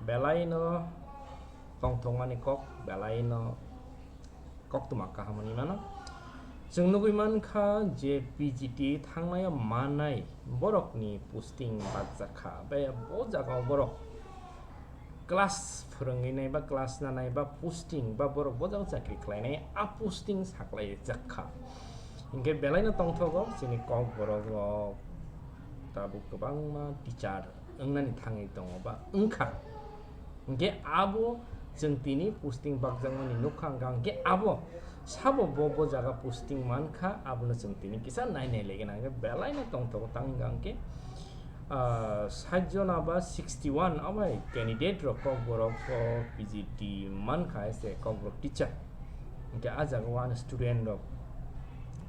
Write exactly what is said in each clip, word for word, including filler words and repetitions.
Belai no tongthokmani kok, belai no koktwma kaham wngwi mano. Chwng nugwi mankha je P G T thangnaio manai borokni posting bakjak kha, bai bo jagao borok class phwrwngwi nai ba class nanai ba posting ba borok bo jagao chakri khlainai a posting saklaijak kha. Hinkhe belai no tongthogo chini Kokborok rok tabuk kwbangma teacher wngnani thangwi tongo ba wngkha. Hinkhe abo chwng tini posting bakjakmani nukha, hwnkha hinkhe abo sabo bo, bo jaga posting mankha, abono chwng tini kisa nainai legena hinkhe belai no tongthogo tang hwnkha hinkhe, ah, sait jona ba sixty one abo hai candidate rok Kokborok o P G T mankha, hai se Kokborok teacher. Hinkhe a jaga o ani student rok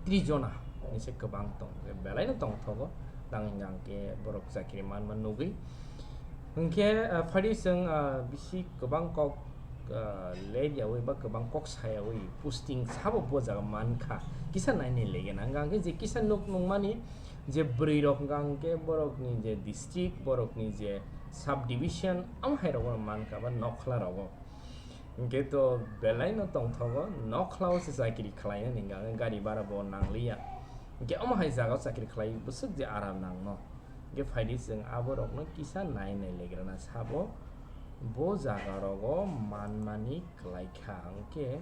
tris jona ni se kwbang tong, belai no tongthogo tang hwnkha hinkhe borok chakri manma nugwi. Hinkhe, ah, phaidi chwng, ah, bisi kwbang kok, ah, ler yawi ba kwbang kok sayawi posting sabo bo jaga mankha, kisa nainai legena. Hwnkha hinkhe je kisa nuk nungmani je bwrwi rok hwnkha hinkhe borokni je district, borokni je sub division, amo hai rogo mankha ba nokhla rogo. Hinkhe to belai no tongthogo, nokhla o se chakri khlainani hwnkha hinkhe gari bara bo nangliya. Hinkhe omo hai jaga o chakri khlai bwswk je aram nangno. Hinkhe phaidi chwng aborokno kisa nainai legrana sabo bo jaga rogo manmani kwlaikha. Hinkhe,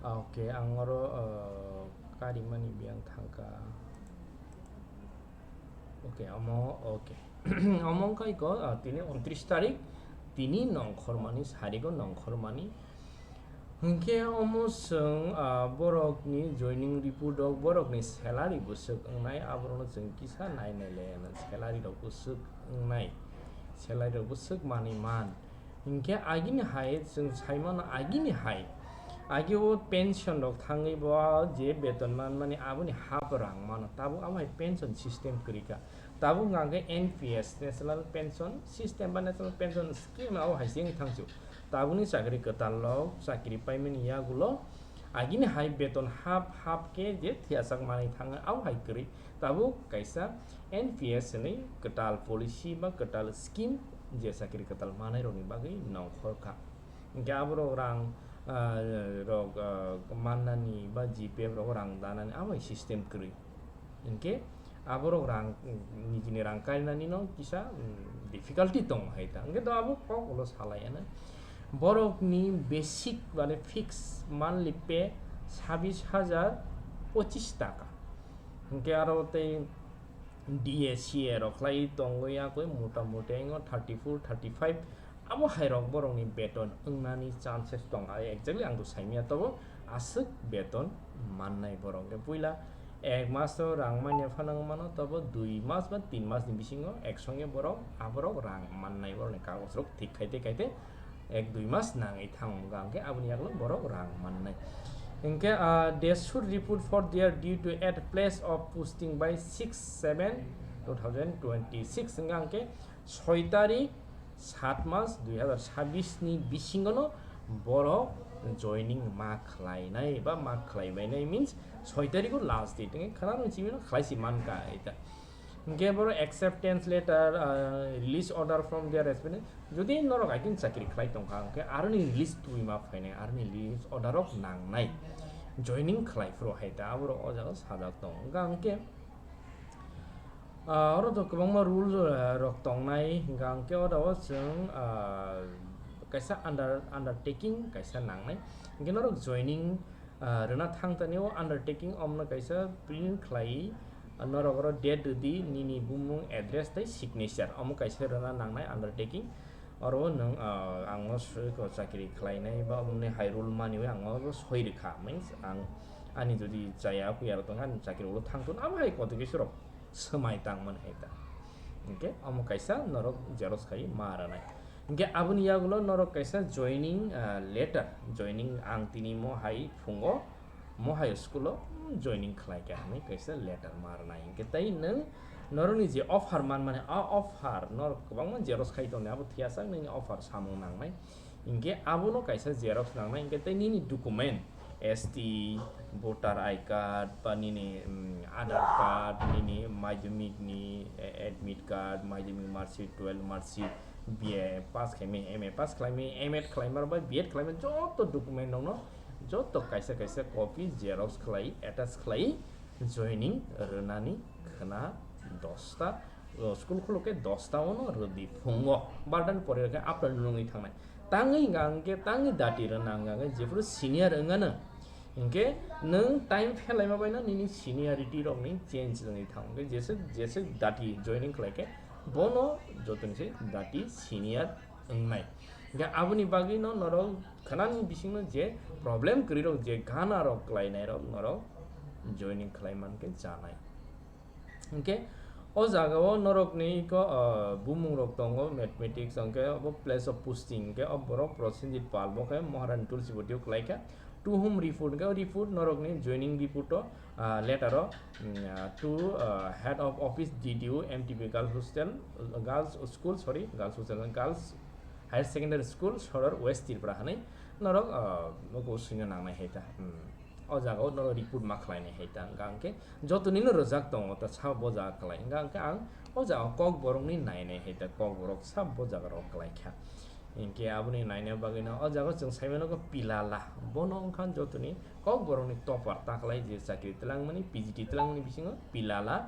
okay, ang oro, uh, karimani biyang thangkha. Okay, omo, okay. Omo wngkha iko, ah, tini untris tarik, tini nongkhormani, sarigo nongkhormani. Hinkhe omo chwng, ah, borokni joining report rok, borokni salary bwswk wngnai, aborokno chwng kisa nainai le, salary rok bwswk wngnai, salary rok bwswk manwi man. Hinkhe agini hai chwng saimano, agini hai, agi o pension rok thangwi bo je beton manmani aboni half rang mano, tabuk abo hai pension system kwrwi kha. Tabuk hwnkha khe N P S, National Pension System ba National Pension Scheme, abo hai se wngwi thangsu. Tabukni chakri kwtal rok chakri paimani yagulo agini hai beton half half khe je thiyachak manwi thangwi abo hai kwrwi. Tabuk kaisa N P S hwnwi kwtal policy ba kwtal scheme je chakri kwtal manai rokni bagwi nongkhor kha. Hinkhe aborok rang, ah, rok, ah, mannani ba G P F rok rang danani abo hai system kwrwi. Hinkhe aborok rang, nijini rang kainani no kisa, mm, difficulty tongo hai ta. Hinkhe do abo kok ulo salai ano. Borokni basic mane fix monthly pay sabis hajar pochis taka. Hinkhe aro tei D A, C A rok khlai tongwi yakwi mota moti wngkha thirty four, thirty five, abo hai rok borokni beton wngnani chances tong. Ai exactly ang to saimya, tobo aswk beton mannai borok. Hinkhe puila ek mas o rang manya phano wng mano, tobo dui mas ba tin mas ni bisingo ek songe borok aborok rang mannai borokni kagoj rok thik khaite khaite ek dui mas nangwi thango, hwnkha hinkhe aboni yagulo borok rang mannai. Hinkhe, ah, they should report for their due to at place of posting by six seven two thousand twenty-six, hwnkha hinkhe soi tarik sat mas dui hazar sabis ni bisingono borok joining ma khlainai ba ma khlaibainai, means soi tariko last date, hinkhe khana rwng chimino khlai si mankha eta. Hinkhe borok acceptance letter, ah, release order from their respective, jodi norok akin chakri khlai tongkha, hinkhe aroni release twi ma phainai, aroni release order rok nangnai, joining khlai phuru hai ta, aborok o jaga sajak tongo. Hinkhe, ah, oro to kwbangma rule, ah, rok tongnai, hinkhe oro o chwng, ah, kaisa under, undertaking kaisa nangnai, hinkhe norok joining, ah, rwna thang tani o undertaking, omono kaisa print khlai, ah, norok oro date rwdi, nini bumung, address tei signature, omo kaisa rwna nangnai undertaking. Oro o nwng, ah, ang o swi ko chakri khlainai ba omo ni hai rule maniwi ang o soi rwkha, means ang ani jodi chaya kuya rok tongkha, ani chakri ulo thang tong, amo hai koto kisa rok swmai tangmani hai ta. Hinkhe omo kaisa norok xerox khai ma rwnai. Hinkhe aboni yagulo norok kaisa joining, ah, letter, joining ang tini mo hai phungo, mo hai school o, mm, joining khlai kha hinwi kaisa letter ma rwnai. Hinkhe tei nwng norokni je offer manmani, a offer norok kwbangma xerox khai tongnai, abo thiyasa nini offer samung nangnai. Hinkhe abono kaisa xerox nangnai, hinkhe tei nini document, S T, voter I card, ba nini, mm, Aadhaar card, nini madhyamik ni, eh, admit card, madhyamik mark sheet, twelve mark sheet, B A pass khlaimai, M A pass khlaimai, M Ed khlaimai, ba B Ed khlaimai, joto document rokno, joto kaisa kaisa copy xerox khlai, attach khlai, joining rwnani khna dosta, o, school khuluk khe dosta ono rwdi phungo, bardan pore khe afternoon wngwi thangnai. Tangwi hwnka hwnkhe tangwi dati rwna hwnka hwnkhe jephuru senior wngano, hwnkhe nwng time phelaima baino nini seniority rokni change wngwi thango. Hwnkhe jeswk, jeswk dati joining khlaikhe bono jotoni se dati senior wngnai. Hwnkhe aboni bagwino norok khnani bisingno je problem kwrwirok, je ganarok khlainairok norok joining khlai mankhe chanai. Hwnkhe o jagao norokni iko, ah, bumungrok tongo, mathematics hwnkhe obo place of posting hwnkhe o borok Prosenjit Pal, bo khe Maharani Tulsibati o khlaikha. To whom report hwnkhe o report norokni joining report o, ah, letter o, mm, ah, to, ah, head of office D D O M T B girls hostel, girls school, sorry, girls hostel, girls higher secondary school, Sodor West Tripura hwnwi norok, ah, nogo swino nangnai hai ta. Hmm. O jagao norok report ma khlainai hai ta. Hwnkhe jotonino rwjak tongo ta sa bo jaga kwlai. Hwnkhe ang o jagao kokborokni nainai hai ta, kokborok sa bo jaga rok kwlai kha. Hwnkhe aboni naina bagwino o jagao chwng sai mano khe Pilala. Bono wngkha jotoni kokborokni topper ta kwlai je chakri twlangmani, P G T twlangmani bisingo Pilala.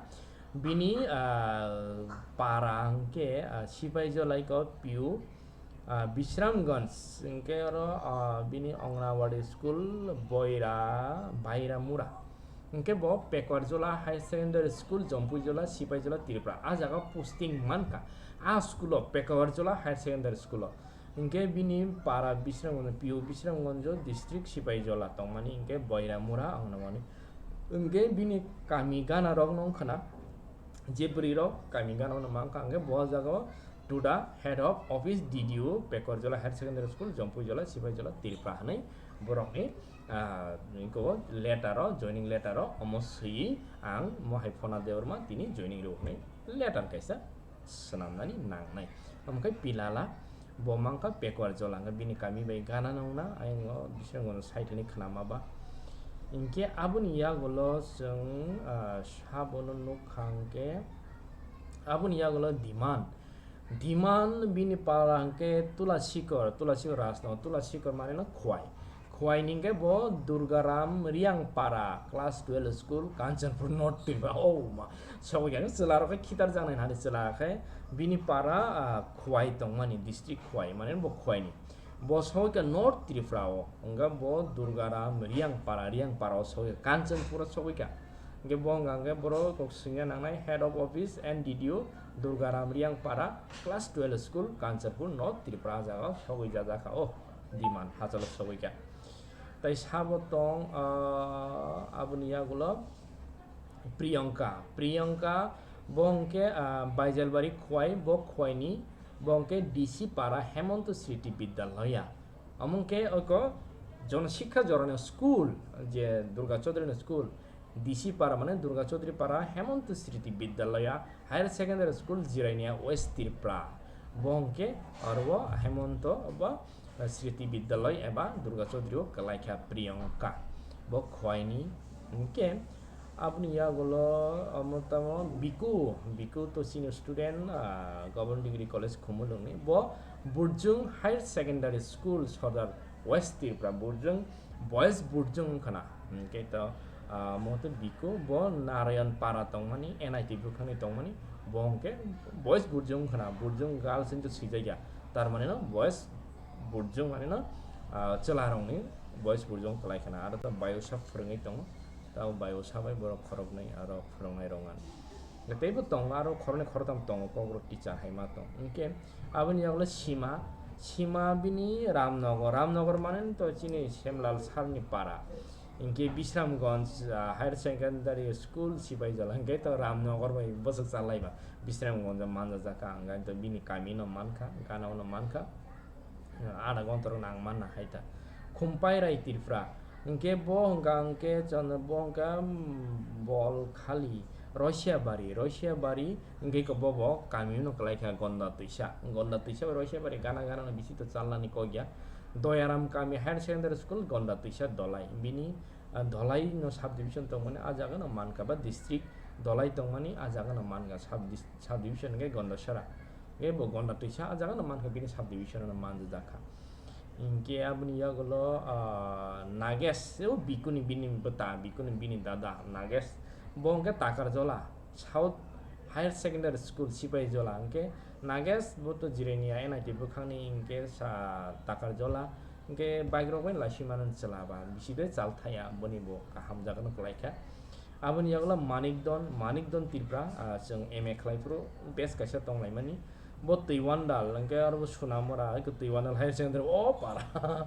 Bini, ah, para hwnkhe, ah, Sipaijolai ko Piu, ah, Bisramganj, hwnkhe oro, ah, bini Anganwadi school Boira, Baira Mura. Hwnkhe bo Pekarjola Higher Secondary School, Jompuijola, Sipaijola, Tripura. A jaga posting mankha. A school o, Pekarjola Higher Secondary School o. Hwnkhe bini para Bisramganj, Piu Bisramganj district Sipaijola tongmani, hwnkhe Boira Mura Anganwadi. Hwnkhe bini kami gana rok no wngkhana, je bwrwi rok kami gana no mankha, hwnkhe bo jaga o to the head of office D D O Pekarjola Higher Secondary School, Jompuijola, Sipaijola, Tripura hwnwi borokni, ah, iko letter o, joining letter o omo swiwi ang Mohai Phona Debbarma tini joining rw hwnwi letter kaisa swnamnani nangnai. Omo khe Pilala, bo mankha Pekarjola, hwnkhe bini kami bai gana nongna, ayang o Bisramganj side hwnwi khnama ba. Hwnkhe aboni yagulo chwng, ah, sabono nukha hwnkhe, aboni yagulo Diman. Diman bini para hwnkhe Tulasikor, Tulasikor Rajnagar, Tulasikor manino Khwai. Khwai ni hwnkhe bo Durgaram Riang Para, class twelve school, Kanchanpur North Tripura. Oh ma, sogwi khe chwla rok khe khitar jaknai hani chwla khe bini para, ah, Khwai tongmani, district Khwai, mane bo Khwai ni. Bo sogwi khe North Tripura o, wngkha bo Durgaram Riang Para, Riang Para o sogwi kha, Kanchanpur o sogwi kha. Hwnkhe bo wngkha hwnkhe borok kok swngya nangnai head of office and D D O Durgaram Riang Para, class twelve school, Kanchanpur North Tripura, ah jaga o sogwi jajak kha o. Diman hachalo sogwi kha. Tai sabo tong, ah, aboni yagulo Priyanka. Priyanka bo hwnkhe, ah, Baijalbari Khwai, bo Khwai ni, bo hwnkhe D C Para Hemonto Sriti Bidyalaya. Omo hwnkhe oko Jon Shikkha Jorani school, je Durga Chaudhary ni school, D C Para mane Durga Chaudhary Para Hemonto Sriti Bidyalaya Higher Secondary School, Jirania, West Tripura. Bo hwnkhe oro Hemonto ba Sriti Bidyalay eba Durga Chaudhary o kwlaikha Priyanka. Bo Khwaini hwnkhe aboni yagulo omo tamo Biku, Biku to senior student, ah, Government Degree College Khumulwngni. Bo Burjung Higher Secondary School, Sodar, West Tripura. Burjung, boys Burjung wngkhana. Hwnkhe to, ah, mo to Biku, bo Narayan Para tongmani, N I T bwkhakni tongmani, bo hwnkhe boys Burjung wngkhana, Burjung girls hinwi swijak ya. Tar mane no boys Burjung mane no, ah, chwla rokni boys Burjung kwlai khana, aro to bayosa phwrwngwi tongo, tamo bayosa bai borok khoroknwi aro phwrwngnai rok mani. Teibo tongo, aro khoroknwi khoroktham tongo, kokrok teacher hai ma tong. Hwnkhe aboni yagulo Sima, Sima bini Ramnagar, Ramnagar mane to chini Semlal sir ni para. Hwnkhe Bisramganj, ah, Higher Secondary School, Sipaijala, hwnkhe to Ramnagar bai bwswk chalaiba. Bisramganj o manjajak kha, hwnkhe to bini kami no mankha, gana no mankha. Ada gontor nang manna hai ta. Khumpai Rai Tripura. Hwnkhe bo hwnkha hwnkhe chwng bo hwnkha, mm, Bolkhali, Roisiyabari, Roisiyabari, hwnkhe ko bo bo kami no kwlai kha Gonda Twisa. Gonda Twisa bai Roisiyabari gana gana no bisi to chalnani kok ya. Doyaram Kami Higher Secondary School, Gonda Twisa Dholai. Bini, ah, Dholai no subdivision tongmani, ah jaga no mankha ba district Dholai tongmani, ah jaga no mankha sub-, subdivision hwnkhe Gondasara. Hwnkhe bo Gonda Twisa, ah jaga no mankha, bini subdivision no manjakha. Hwnkhe aboni yagulo, ah, Nagesh, o bikuni bini bwta, bikuni bini dada Nagesh. Bo hwnkhe Takarjola South Higher Secondary School, Sipaijala. Hwnkhe Nagesh bo to Jirania N I T bwkhakni, hwnkhe sa Takarjola, hwnkhe bike rok bai laisui mano chwla ba, bisi de chal thaya, boni bo kaham jaga no kwlai kha. Aboni yagulo Manikdon, Manikdon Tripura, ah, chwng M A khlai phuru bes kaisa tong lai mani. Bo Twiwandal, hwnkhe aro bo Sunamura, eko Twiwandal Higher Secondary, o para.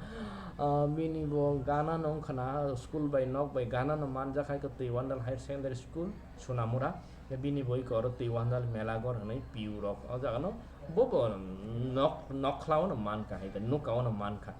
Ah, bini bo gana no wngkha na, school bai nok bai gana no manjak hai khe Twiwandal Higher Secondary School, Sunamura. Bini bo eko aro Twiwandal Melagor hwnwi P U rok. O jaga no bo bo nok, nokla o no mankha hai khe, nuka o no mankha.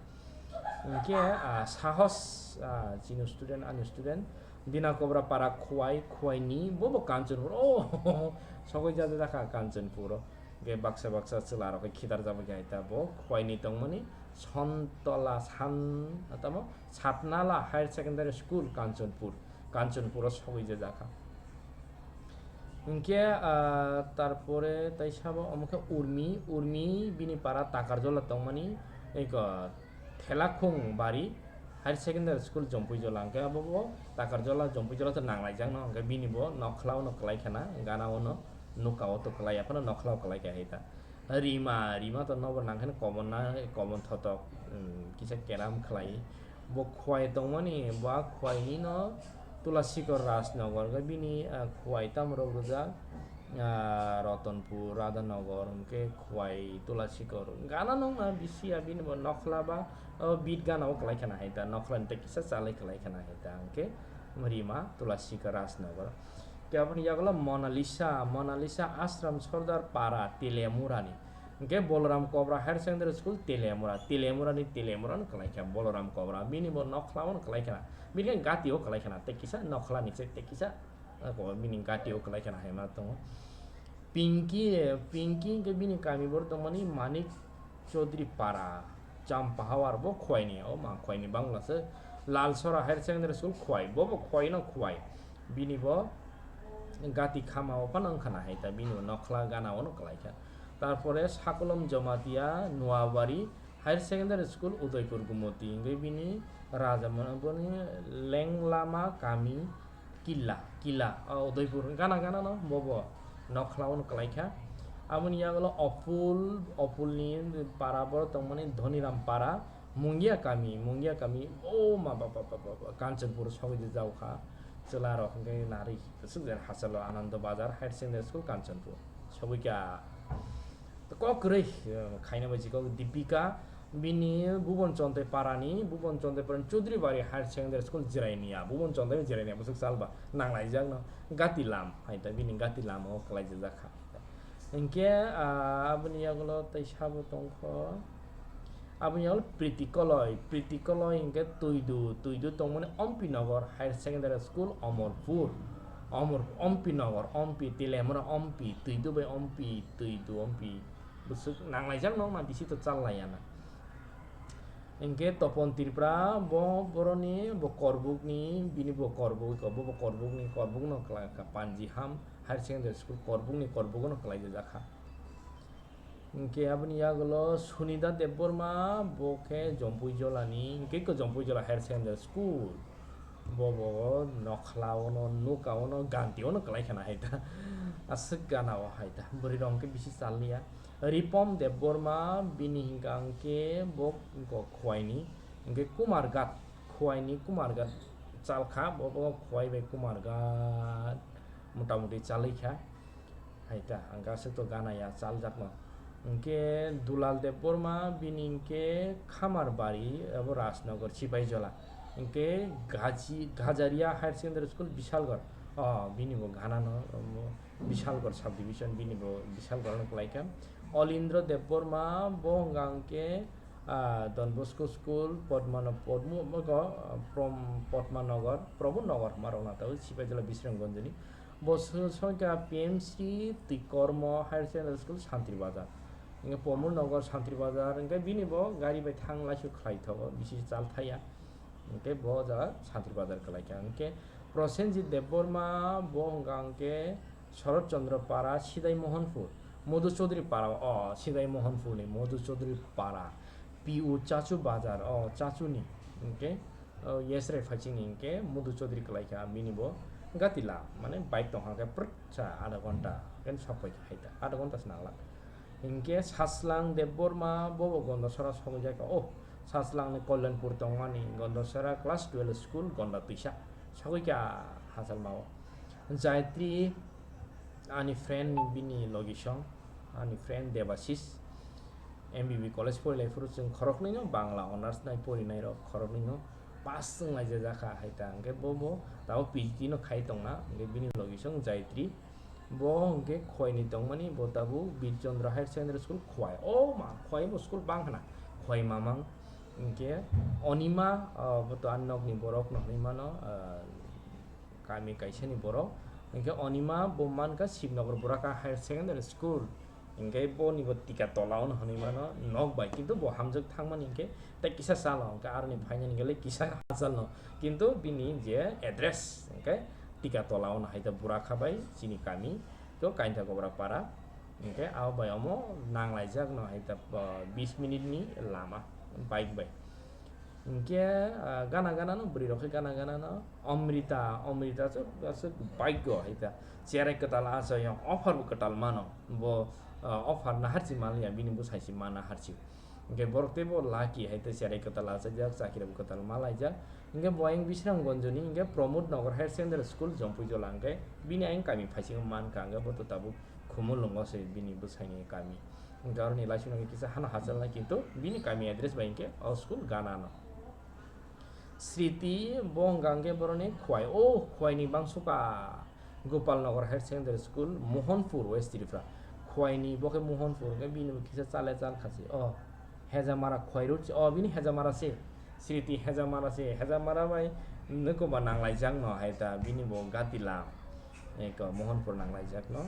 Hwnkhe, ah, sahos, ah, chini student, ani student, Dina Kobra para Khwai, Khwai ni, bo bo Kanchanpur, oh, sogwi jajakha Kanchanpur o. Hwnkhe baksa baksa chwla rok khe khidar jabagwi hai ta bo Khwai ni tongmani Sontola San, tamo Satnala Higher Secondary School, Kanchanpur, Kanchanpur o sogwi jajakha. Hwnkhe, ah, tarpore tai sabo omo khe Urmi, Urmi bini para Takarjola tongmani, eko Thelakhung Bari Higher Secondary School Jompuijola, hwnkhe abo bo Takarjola Jompuijola to nanglaijak no, hwnkhe bini bo nokla o no kwlai khana, gana o no, nuka o to kwlai ya phano nokla o kwlai kha hai ta. Rima, Rima to nobo nang khe no common na, common thotok, um, kisa keram khlai. Bo Khwai tongmani, bo a Khwai ni no Tulasikor Rajnagar, hwnkhe bini, ah, Khwai tamo rok rwjak, ah, Ratanpur, Radhanagar, hwnkhe Khwai, Tulasikor. Gana nokna bisi ya bini bo nokla ba, o beat gana o kwlai khana hai ta, nokla ni tei kisa chalai kwlai khana hai ta, hwnkhe Rima, Tulasikor Rajnagar. Khe aboni yagulo Monalisa, Monalisa Ashram Sordar Para, Telemurani. Hwnkhe Boloram Kobra Higher Secondary School, Telemura, Telemurani Telemura no kwlai kha Boloram Kobra. Bini bo nokla o no kwlai khana. Bini khe gati o kwlai khana, tei kisa nokla ni se, tei kisa, ah, ko bini gati o kwlai khana hai ma tongo. Pinky, Pinky hwnkhe bini kami boro tongmani Manik Chaudhary Para, Champahawar, bo Khwai ni, o ma Khwai ni bangla se. Lalsora Higher Secondary School Khwai, bo bo Khwai no Khwai. Bini bo gati khama o phano wngkha na hai ta, bini bo nokla gana o no kwlai kha. Tarpore Sakolom Jamatia Noabari Higher Secondary School Udaipur Gumoti, hwnkhe bini raja mane boni Lenglama Kami Killa, Killa, o Udaipur gana gana no bo bo nokla o no kwlai kha. Aboni yagulo Opul, Opul ni para boro tongmani Dhoniram Para, Mungia Kami, Mungia Kami, o ma ba ba ba ba ba, Kanchanpur sogwi de jao kha. Chwla rok hwnkhe nari kwchwk jar hachalo Anando Bazar Higher Secondary School Kanchanpur. Sogwi kha. Kok kwrwi, eh, khaina bai chikok Dipika, bini Bubon Chontai Parani, Bubon Chontai Parani Chaudhary Bari Higher Secondary School Jirainia, Bubon Chontai Jirainia bwswk salba nanglaijak no, gati lam, hai ta bini gati lam o kwlaijak kha. Hwnkhe, ah, aboni yagulo tei sabo tongkho. Aboni yagulo Priti Koloi, Priti Koloi hwnkhe Tuidu, Tuidu tongmani Ompi Nogor Higher Secondary School Omorpur, Omor, Ompi Nogor, Ompi, Telemura Ompi, Tuidu bai Ompi, Tuidu Ompi, bwswk nanglaijak no, ma bisi to chal laiya na. Hwnkhe Topon Tripura, bo boroni, bo Korbukni, bini bo Korbuk, bo bo Korbukni, Korbukno kwlai kha Panjiham Higher Secondary School, Korbukni, Korbukno kwlai jajak kha. Hwnkhe aboni yagulo Sunida Debbarma, bo khe Jompuijolani, hwnkhe khe Jompuijola Higher Secondary School. Bo bo nokla o no, nuka o no, ganti o no kwlai khana hai ta. Aswk gana o hai ta. Bwrwi rok hwnkhe bisi chal liya. Ripom Debbarma, bini hwnkha hwnkhe bo wngkha Khwaini, hwnkhe Kumarghat, Khwaini Kumarghat chal kha, bo bo Khwai bai Kumarghat mota moti chalwi kha. Hai ta, ang aswk to gana ya, chaljak no. Hwnkhe Dulal Debbarma, bini hwnkhe Khamarbari, abo Rajnagar, Sipaijala. Hwnkhe Gaji-, Gajaria Higher Secondary School, Bishalgarh. Oh, bini bo gana no, um, Bishalgarh subdivision, bini bo Bishalgarh no kwlai kha. Olindra Debbarma, bo hwnkha hwnkhe, ah, Don Bosco School, Padmano-, Padmo-, bo, ah, from Padmanagar, Prabhu Nagar, hwnma rok na tabuk, Sipaijala Bisramganjni. Bo songkha P M C Twikormo Higher Secondary School, Santri Bazar. Hingke Pomul Nagar Santri Bazar, hingke bini bo gari bai thang laisuk khlai thogo, bisi chal thaya. Hingke bo jaga Santri Bazar kwlai kha. Hingke Prosenjit Debbarma bo hingka hingke Sharat Chandra Para, Sidai Mohanpur, Madhu Chaudhary Para, o Sidai Mohanpur ni Madhu Chaudhary Para, P U Chachu Bazar, o Chachu ni, hingke, o Yesrai phaiching ni hingke Madhu Chaudhary kwlai kha, bini bo gati la, mane bike tong kha khe prwk sa adha ghonta, ken sok pai kha hai ta, adha ghonta se nang la. Hingke Saslang Debbarma bo bo Gondasora sogwi jak kha, o Saslang ni Kalyanpur tongmani Gondasora class twelve school Gonda Twisa sogwi kha hachal mao. Jayatri ani friend ni bini logisong, ani friend Debasis, M B B college porilai phuru chwng khoroknwi no Bangla honours nai porinai rok khoroknwi no pass wng lai jak kha hai ta, hingke bo bo tabuk P G no khai tongna, hingke bini logisong Jayatri, bo hingke Khowai ni tongmani, bo tabuk Bir Chandra Higher Secondary School Khowai, o ma Khowai bo school bang khna, Khowai Mamang, hingke Onima, ah, bo to ani nok ni borok no hinwi mano, ah, kami kaisa ni borok, hingke Onima bo mankha Shibnagar Buraka Higher Secondary School, hingke bo ni bo tika tola o no hinwi mano nok bai, kintu bo hamjak thangmani hingke tei kisa salo hingke aroni phainani hingke le kisa hachal no, kintu bini je address hingke tika tola o no hai ta Buraka bai chini kami to Kainta Gobra Para, hingke abo bai omo nang lai jak no hai ta, ah, bis minute ni lama bike bai. Hingke, ah, gana gana no bwrwi rok khe gana gana no Amrita, Amrita se, se bike go hai ta cherai kwtal achai o offer bo kwtal mano bo, ah, offer naharchi manliya bini bwsai se ma naharchi. Hingke borok teibo lucky hai ta cherai kwtal achai jak chakri bo kwtal ma lai jak. Hingke bo ayang Bisramganj ni hingke Pramod Nagar Higher Secondary School Jampuijola hingke bini ayang kami phaisingo mankha hingke bo to tabuk Khumulwngo se bini bwsai ni kami. Hingke aroni laisino kisa hano hachal nai kintu bini kami address bai hingke o school gana no. Sriti bo hwnka hwnkhe boroni Khowai, o Khowai ni bangso ka Gopal Nagar Higher Secondary School, Mohanpur, West Tripura. Khowai ni bo khe Mohanpur hwnkhe bini bo kisa chale chal kha se. O Hejamara Khowai road se, o bini Hejamara se. Sriti Hejamara se, Hejamara bai nukuba nang lai jak no hai ta bini bo gati lam. Eko Mohanpur nang lai jak no.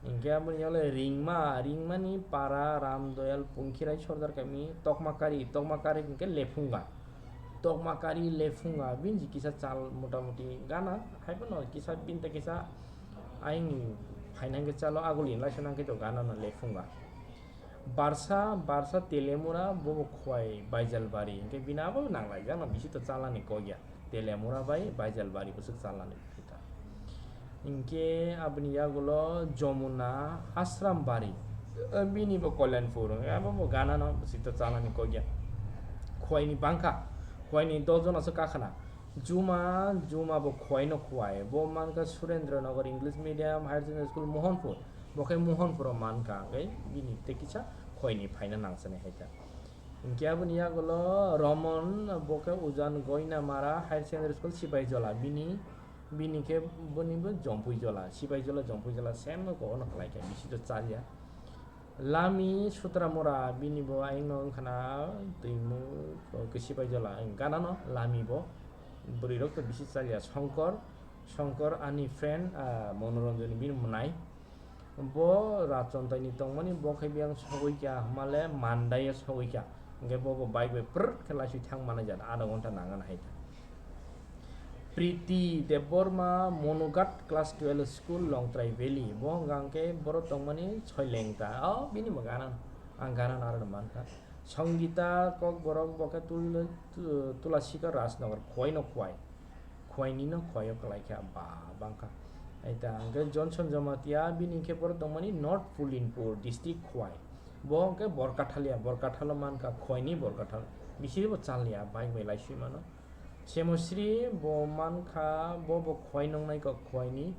Hingke aboni yale Ringma, Ringmani para Ramdoyal Pungkhirai Sordar kami Tokmakari, Tokmakari hingke Lephunga. Tokmakari Lephunga, binji kisa chal motamuti gana, hai phano kisa binta kisa aing phainangke chalo aguli laisonangke to gana no Lephunga. Barsa, Barsa Telemura, bobo Khowai Baijalbari, hingke bini abo nanglai gana bisi to chalani kogya. Telemura bai Baijalbari bwswk chalani. Hingke aboni yagulo Jomuna Ashram Bari, eh, bini bo Kalyanpur, eh, abo bo gana no, sita chalani kogya. Khowai ni bangkha, Khowai ni dos jona se kakhana. Juma, Juma bo Khowai no Khowai, bo mankha Surendra Nagar English Medium Higher Secondary School Mohanpur, bo khe Mohanpur o mankha, hingke bini tei kisa Khowai ni phaina nangchani hai kha. Hingke aboni yagulo Romon, bo khe Ujan Goinamara Higher Secondary School Sipaijola, bini Bini khe boni bo Jompuijola, Sipaijola, Jompuijola, same no ko ono khlai khe, bisi to chalya. Lami Sutramura, bini bo ayang no wngkhana Twimuk, o khe Sipaijola, gana no Lami bo. Bwrwi rok to bisi chalya. Songkor, Songkor ani friend, ah, Monoranjani bini mwnai. Bo Rajchontai ni tongmani, bo khe biyang sogwi kha, hwnmale Mandai o sogwi kha. Hingke bo, bo bike bai prrrt khe laiswi thang manai jat, adha ghonta nangan hai ta. Priti Debbarma, Monoghat Class twelve School, Longtrai Valley. Bo hwnka hwnkhe borok tongmani Soilengta. O, bini bo gana, ang gana no aro no mankha. Songita Kokborok, bo khe Tul-, Tu-, Tulasika Rajnagar, Khowai no Khowai. Khowai ni no Khowai o kwlai kha, ba, bangkha. Hai ta hwnkhe Johnson Jamatia, bini khe borok tongmani North Pulinpur District, Khowai. Bo hwnkhe Borkathaliya, Borkathalo mankha, Khowai ni Borkathal. Bisi bo chalya, bike bai laiswi mano. Chemosri bo mankha, bo bo Khowai nongnai kok Khowai ni,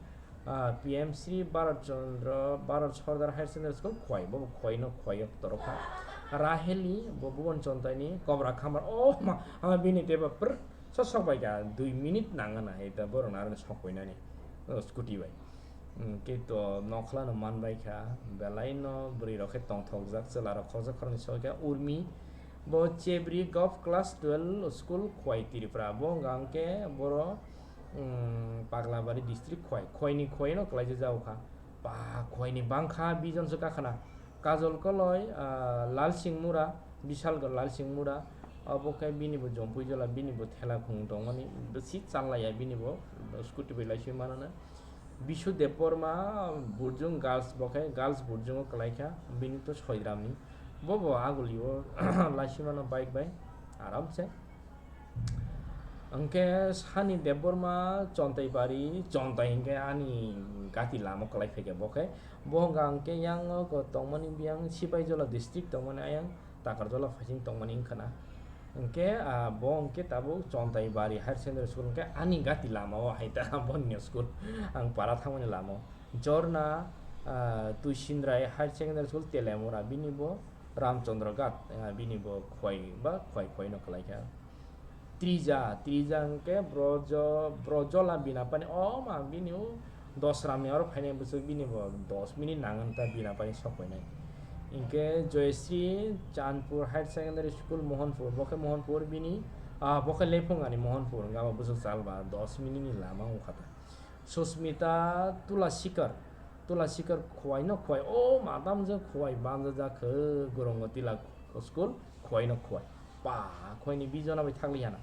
ah, P M Shri Bharat Chandra, Bharat Sardar Higher Secondary School Khowai, bo bo Khowai no Khowai o toro kha. Raheli bo Bhuban Chontai ni Kobra Khamar, oh ma, ama bini teba prr, so sok bai kha, dui minute nang na hai ta borok na aroni sok bai nani, oh, scooty bai. Hmm, kito nokla no man bai kha, belai no bwrwi rok khe tongthok jak, chwla rok khoroksa khoroknwi soi kha, Urmi, Bo Chebri Govt Class twelve School Khowai Tripura. Bo wngkha hwnkhe boro, mm, Paglabari District Khowai. Khowai ni Khowai no kwlaijak jao kha. Ba, Khowai ni bangkha bijon se kakhana. Kajol Koloi, ah, Lal Singh Mura, Bishal Lal Singh Mura, obo khe bini bo Jompui Jola, bini bo thela khung tongmani, bisi chalaiya bini bo scooty bai laisui manana. Bishu Debbarma, Burjung Girls, bo khe Girls Burjung o kwlaikha, bini to Soidramni. Bo bo agulio laisui mano bike bai, aram se. Hwnkhe Sani Debbarma Chontaibari, Chontai hwnkhe ani gati lama kwlai phaikha bo khe. Bo hwnkha hwnkhe yang o ko tongmani biyang Sipaijala district tongmani ayang Takarjala phaising tongmani wngkha na. Hwnkhe, ah, bo hwnkhe tabuk Chontaibari Higher Secondary School hwnkhe ani gati lama o hai ta boni school ang para thangmani lama o. Jorna, ah, Tuisindrai Higher Secondary School Telemura bini bo Ramchandra Ghat, ah, bini bo khwai ba khwai khwai no kwlaikha. Trija, Trija hwnkhe Brojo, Brojola Binapani, o ma bini o Dosramni oro phainai bwswk bini bo dos minute nangan ta Binapani sok painai. Hwnkhe Joyasri Chandpur Higher Secondary School Mohanpur, bo khe Mohanpur bini, ah, bo khe Lephungani Mohanpur, hwnkhe abo bwswk chalba dos minute ni lama wngkha ta. Susmita Tulasikar, Tulasikar khwai no khwai, o madam je khwai banja jakhe Gorongo Tila School khwai no khwai. Pa, khwai ni bijona bai thakli hana.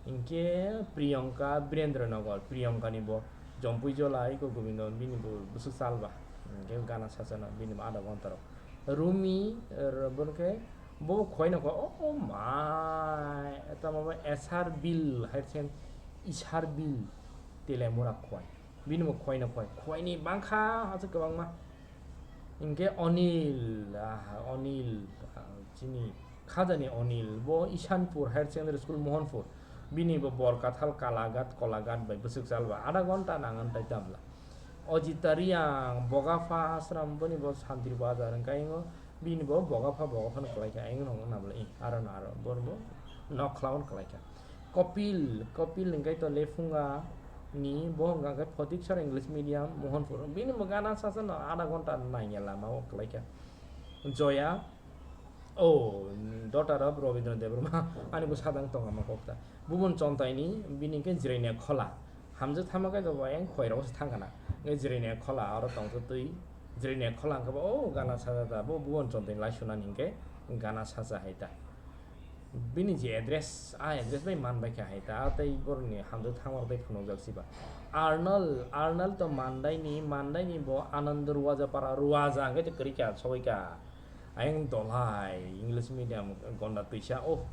Hwnkhe Priyanka Birendra Nagar, Priyanka ni bo Jompui Jola iko Gobindo bini bo bwswk chalba. Hwnkhe gana sachana bini bo adha ghonta rok. Rumi, eh, bo khe bo khwai no khwai, o mai, tamo bo S R Bill hai khe Isar Bill Telemura khwai. Bini bo khwai no khwai. Khwai ni bangkha aswk kwbangma. Hwnkhe Onil, ah, Onil, ah, chini khajani Onil, bo Ishanpur Higher Secondary School Mohanpur. Bini bo Borkathal Kalagat, Kolagat bai bwswk chalba. Adha ghonta nangan tai tamla. Ojita Riang, Bogapha Ashram, boni bo Santri Bazar hwnkhe ayang o bini bo Bogapha, Bogapha no kwlaikha, ayang no nabla, eh, aro no aro, bor bo nokhla no kwlaikha. Kopil, Kopil hwnkhe to Lephunga ni, bo hwnkha khe Photiksor English Medium, Mohanpur, bini bo gana sasa no adha ghonta nangya lama o kwlaikha. Joya, oh, daughter of Rabindra Debbarma, ani bo sadang tongma kokta. Bubun Chontai ni, bini hwnkhe Jirainia Khola. Hamjwk thama khe bo ayang khoi rok se thang kana. Hwnkhe Jirainia Khola oro tongtwtwi. Jirainia Khola hwnkhe bo, o gana saja da, bo Bubun Chontai ni lai sunani hwnkhe gana saja hai ta. Bini je address, a address bai man bai kha hai ta, a tei borok ni hamjwk thangma rok tei phunukjak siba. Arnal, Arnal to Mandai ni, Mandai ni bo Anand Ruwaja para, Ruwaja hwnkhe to kwrwi kha, sogwi kha. Ayang dolai, English medium gonda twisa, oh,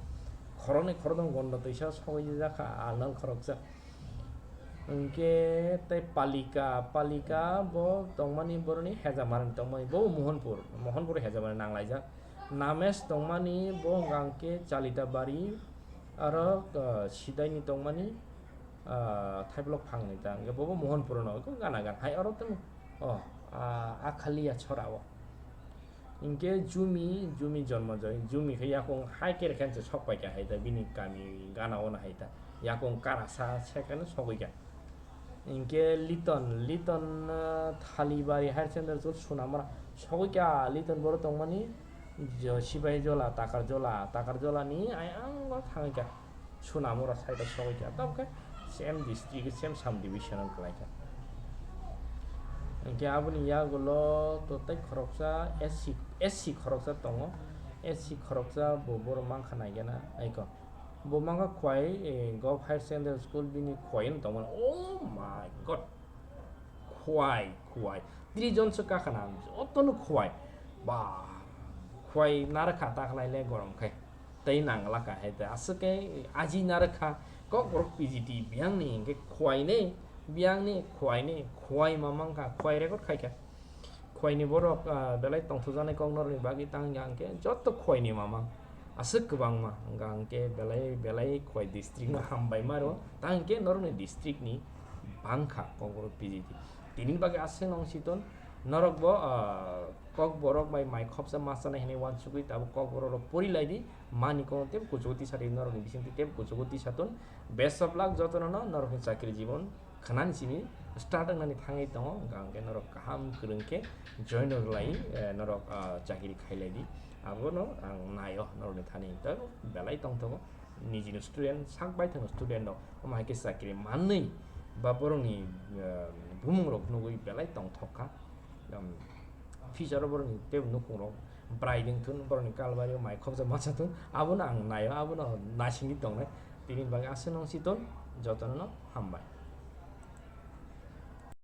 khoroknwi khorokdong gonda twisa sogwi jakha, Arnal khoroksa. Hwnkhe tei Palika, Palika bo tongmani boroni Hejamar ni tongmani, bo Mohanpur, Mohanpur Hejamar ni nanglaijak. Namesh tongmani bo hwnkha hwnkhe Chalitabari, aro, ah, Sidaini tongmani, ah, Thaiblok phangni ta, hwnkhe bo bo Mohanpur no, gana gan hai oro tong, oh, ah, Akhalia chora o. Hwnkhe Jumi, Jumi Jonmojoy, Jumi khe yakung hai khe rwkhe se sok pai kha hai ta bini kami gana o no hai ta. Yakung karasa se khe no sogwi kha. Hwnkhe Liton, Liton, ah, Thalibari Higher Secondary School Sunamura sogwi kha Liton boro tongmani jo-, Sipahijola, Takarjola, Takarjola ni ayang o thangwi kha. Sunamura side o sogwi kha, tabukhe same district, same sub division o kwlai kha. Hwnkhe aboni yagulo to tei khoroksa S C, S C khoroksa tongo, S C khoroksa bo borok mankha naigena aiko. Bo mankha Khwai, eh, Govt Higher Secondary School bini Khwai wng tongmani. Oh my God! Khwai, Khwai. Tris jon se kakhana ang, jotono Khwai. Ba, Khwai narwkha ta khlai le gorom khai. Tei nangla kha hai ta. Aswk khe aji narwkha. Kokborok P G T biyang ni hwnkhe Khwai ni, biyang ni Khwai ni, Khwai ma mankha, Khwai record khai kha. Khwai ni borok, ah, belai tongthokjaknai kok norokni bagwi tang ya hwnkhe joto Khwai ni ma mang. Aswk kwbangma, hwnkha hwnkhe belai, belai Khwai district no hambai maro. Ta hwnkhe norokni district ni bangkha Kokborok P G T. Tini bagwi aswk nong si ton, norok bo, ah, Kokborok bai mai khopsa ma chanai hinwi uansugwi tabuk Kokborok rok pori lai di, mani kono tebo kuchugo tisa di, norokni bisingtwi tebo kuchugo tisa ton. Best of luck jotono no, norokni chakri jibon khwnani simi start wngnani thangwi tongo, hwnkha hwnkhe norok kaham kwrwng khe join rwlai, eh, norok, ah, chakri khailai di. Abono ang naio norokni thani, tei belai tongthogo. Nijini student, sak baithangni student rok, omo hai khe chakri manwi ba borokni, eh, bumung rok nugwi belai tongthok kha. Um, future o borokni tei nukhung rok brai ding thun, borokni kalbari o mai khokjak mansa thun, abono ang naio, abono naisingwi tongnai. Tini bagwi aswk nung si ton, jotono no hambai.